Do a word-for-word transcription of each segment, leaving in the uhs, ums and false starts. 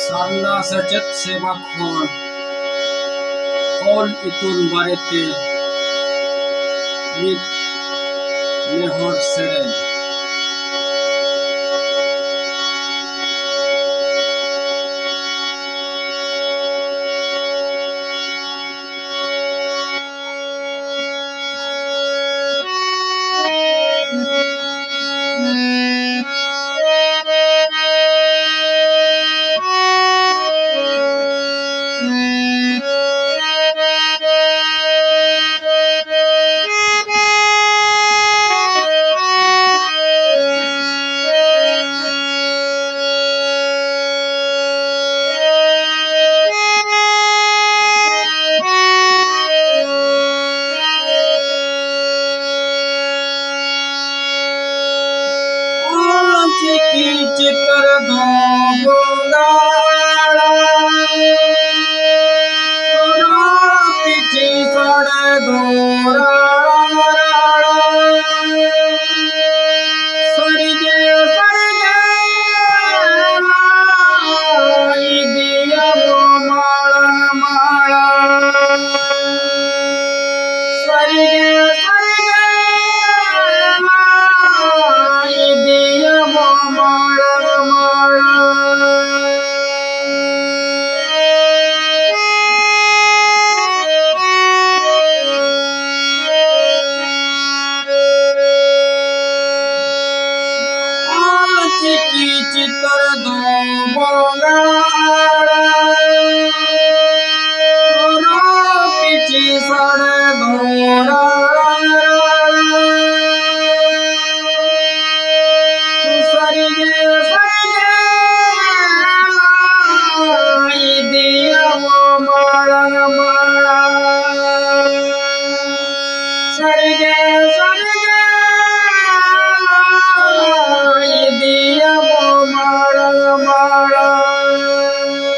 ᱥᱟᱨᱱᱟ ᱥᱮᱪᱮᱫ ᱥᱮᱵᱟ ᱠᱷᱚᱱ ᱚᱞ ᱤᱛᱩᱱ ᱵᱟᱨᱮᱛᱮ ᱢᱤᱫ ᱱᱮᱦᱚᱨ ᱥᱮᱨᱮᱧ᱾ ᱚᱞ ᱪᱤᱠᱤ ᱪᱤᱛᱟᱹᱨ ᱫᱚ ᱵᱚᱸᱜᱟ ᱟᱲᱟᱝ, ᱨᱚᱲ ᱯᱤᱪᱷᱤ ᱥᱟᱰᱮ ᱫᱚ ᱨᱟᱲᱟᱝ ᱨᱟᱲᱟᱝ᱾ ᱥᱟᱹᱨᱤᱜᱮ ᱥᱟᱹᱨᱤᱜᱮ ᱞᱟᱦᱟ ᱤᱫᱤᱭᱟᱵᱚ ᱢᱟᱲᱟᱝ ᱢᱟᱲᱟᱝ᱾ ᱥᱟᱹᱨᱤᱜᱮ ᱥᱟᱹᱨᱤᱜᱮ ᱞᱟᱦᱟ ᱤᱫᱤᱭᱟᱵᱚ ᱢᱟᱲᱟᱝ ᱢᱟᱲᱟᱝ᱾ ᱚᱞ ᱪᱤᱠᱤ ᱪᱤᱛᱟᱹᱨ ᱫᱚ ᱵᱚᱸᱜᱟ ᱟᱲᱟᱝ, ᱨᱚᱲ ᱯᱤᱪᱷᱤ ᱥᱟᱰᱮ ᱫᱚ ᱨᱟᱲᱟᱝ ᱨᱟᱲᱟᱝ᱾ ᱥᱟᱹᱨᱤᱜᱮ ᱥᱟᱹᱨᱤᱜᱮ ᱞᱟᱦᱟ ᱤᱫᱤᱭᱟᱵᱚ ᱢᱟᱲᱟᱝ ᱢᱟᱲᱟᱝ᱾ ᱥᱟᱹᱨᱤᱜᱮ ᱥᱟᱹᱨᱤᱜᱮ ᱞᱟᱦᱟ ᱤᱫᱤᱭᱟᱵᱚ ᱢᱟᱲᱟᱝ ᱢᱟᱲᱟᱝ᱾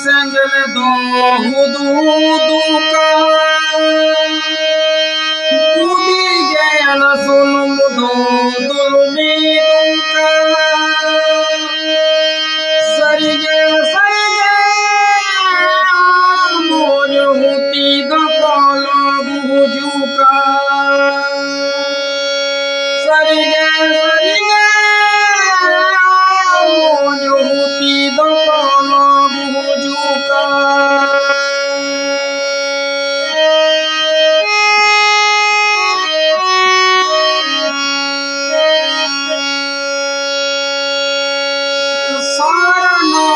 ᱥᱮᱸᱜᱮᱞ ᱫᱚ ᱦᱩᱫᱩ ᱦᱩᱫᱩ ᱠᱟ, ᱵᱩᱫᱤ ᱜᱮᱞ ᱥᱩᱱᱩᱢ ᱫᱚ ᱫᱩᱞᱢᱤ ᱫᱩᱠᱟ᱾ ᱥᱟᱹᱨᱤᱜᱮ ᱥᱟᱹᱨᱤᱜᱮ ᱢᱚᱡᱽ ᱦᱩᱛᱤ ᱫᱚ ᱠᱚᱞᱚ ᱵᱩᱡᱩᱠᱟ᱾ ᱥᱟᱹᱨᱤᱜᱮ ᱥᱟᱹᱨᱤᱜᱮ ᱢᱚᱡᱽ ᱦᱩᱛᱤ ᱫᱚ ᱠᱚᱞᱚ ᱵᱩᱡᱩᱠᱟ᱾ ᱥᱟᱨᱱᱟ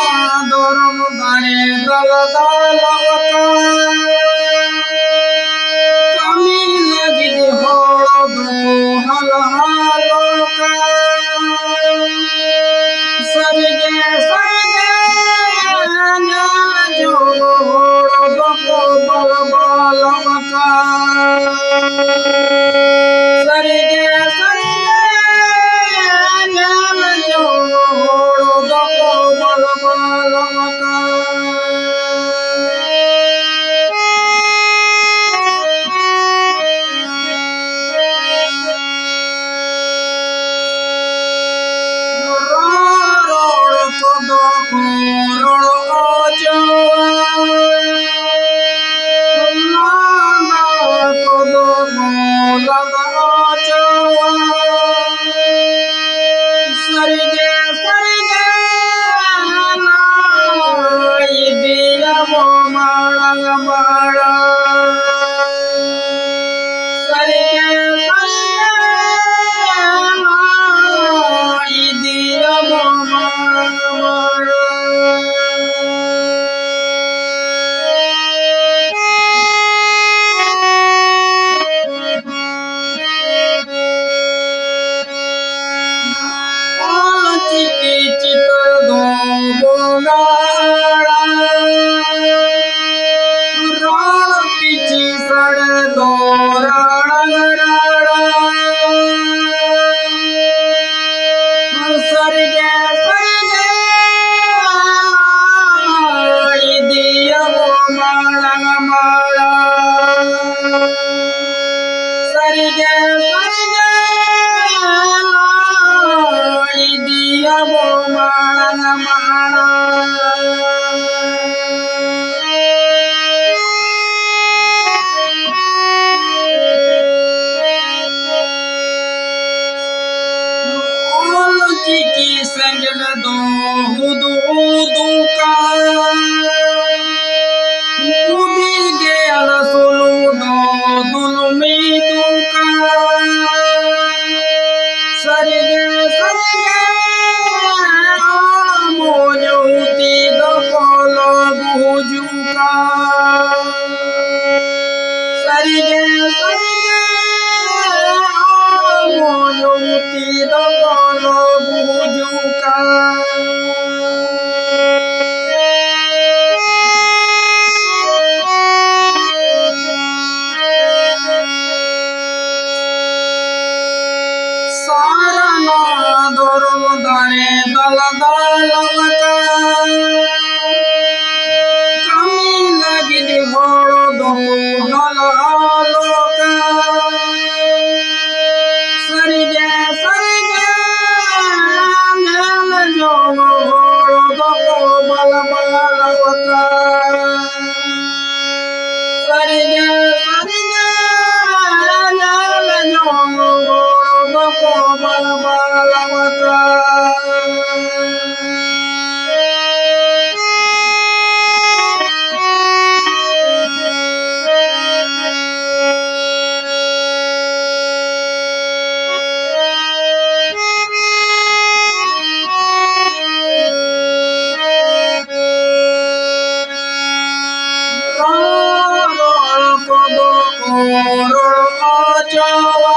ᱫᱷᱚᱨᱚᱢ ᱫᱟᱲᱮ ᱫᱟᱞ ᱫᱟᱞ ᱟᱠᱟᱱ᱾ ᱠᱟᱹᱢᱤ ᱞᱟᱹᱜᱤᱫ ᱦᱚᱲ ᱫᱚᱠᱚ ᱦᱟᱞᱦᱟᱞ ᱟᱠᱟᱱ᱾ ᱥᱟᱹᱨᱤᱜᱮ ᱥᱟᱹᱨᱤᱜᱮ ᱧᱮᱞ ᱡᱚᱝ ᱦᱚᱲ ᱫᱚᱠᱚ ᱵᱟᱞ ᱵᱟᱞ ᱟᱠᱟᱱ᱾ ᱥᱟᱹᱨᱤᱜᱮ ᱥᱟᱹᱨᱤᱜᱮ ᱧᱮᱞ ᱡᱚᱝ ᱦᱚᱲ ᱫᱚᱠᱚ ᱵᱟᱞ ᱵᱟᱞ ᱟᱠᱟᱱ᱾ ᱨᱚᱲ ᱨᱚᱲ ᱠᱚᱫᱚ ᱠᱚ ᱨᱚᱲ ᱚᱪᱚᱣᱟ, ᱞᱟᱸᱫᱟ ᱠᱚᱫᱚ ᱠᱚ ᱠᱟᱹᱢᱤ ᱞᱟᱹᱜᱤᱫ ᱦᱚᱲ ᱫᱚᱠᱚ ᱦᱟᱞᱟᱞᱚᱜ ᱠᱟᱱ᱾ ᱥᱟᱹᱨᱤᱜᱮ, ᱥᱟᱹᱨᱤᱜᱮ, ᱧᱮᱞ ᱡᱚᱝ ᱦᱚᱲ ᱫᱚᱠᱚ ᱵᱟᱞᱵᱟᱞᱟᱣ ᱟᱠᱟᱱ᱾ ᱥᱟᱹᱨᱤᱜᱮ, ᱥᱟᱹᱨᱤᱜᱮ, ᱧᱮᱞ ᱡᱚᱝ ᱦᱚᱲ ᱫᱚᱠᱚ ᱵᱟᱞᱵᱟᱞᱟᱣ ᱟᱠᱟᱱ᱾ ᱨᱚᱲ ᱠᱚᱫᱚ ᱠᱚ ᱨᱚᱲ ᱦᱚᱪᱚᱣᱟ,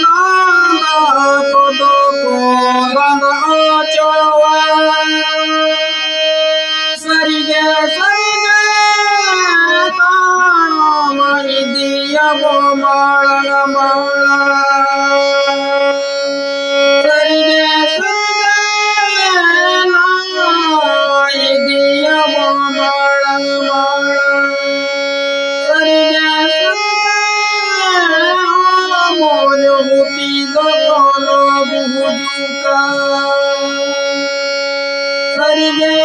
ᱞᱟᱸᱫᱟ ᱠᱚᱫᱚ ᱠᱚ ᱞᱟᱸᱫᱟ ᱦᱚᱪᱚᱣᱟ᱾ ᱥᱟᱹᱨᱤᱜᱮ, ᱥᱟᱹᱨᱤᱜᱮ, ᱛᱟᱲᱟᱢ ᱤᱫᱤᱭᱟᱵᱚ ᱢᱟᱲᱟᱝ ᱢᱟᱲᱟᱝ᱾ ᱥᱟᱹᱨᱤᱜᱮ, ᱥᱟᱹᱨᱤᱜᱮ, ᱞᱟᱦᱟ ᱤᱫᱤᱭᱟᱵᱚ ᱢᱟᱲᱟᱝ ᱢᱟᱲᱟᱝ᱾ ᱥᱟᱹᱨᱤᱜᱮ, ᱥᱟᱹᱨᱤᱜᱮ, ᱦᱚᱲᱢᱚ ᱡᱩᱜᱩᱛᱤ ᱫᱚ ᱠᱚᱞᱚ ᱵᱩᱡᱩᱜ ᱠᱟᱱ᱾ ᱥᱟᱹᱨᱤᱜᱮ,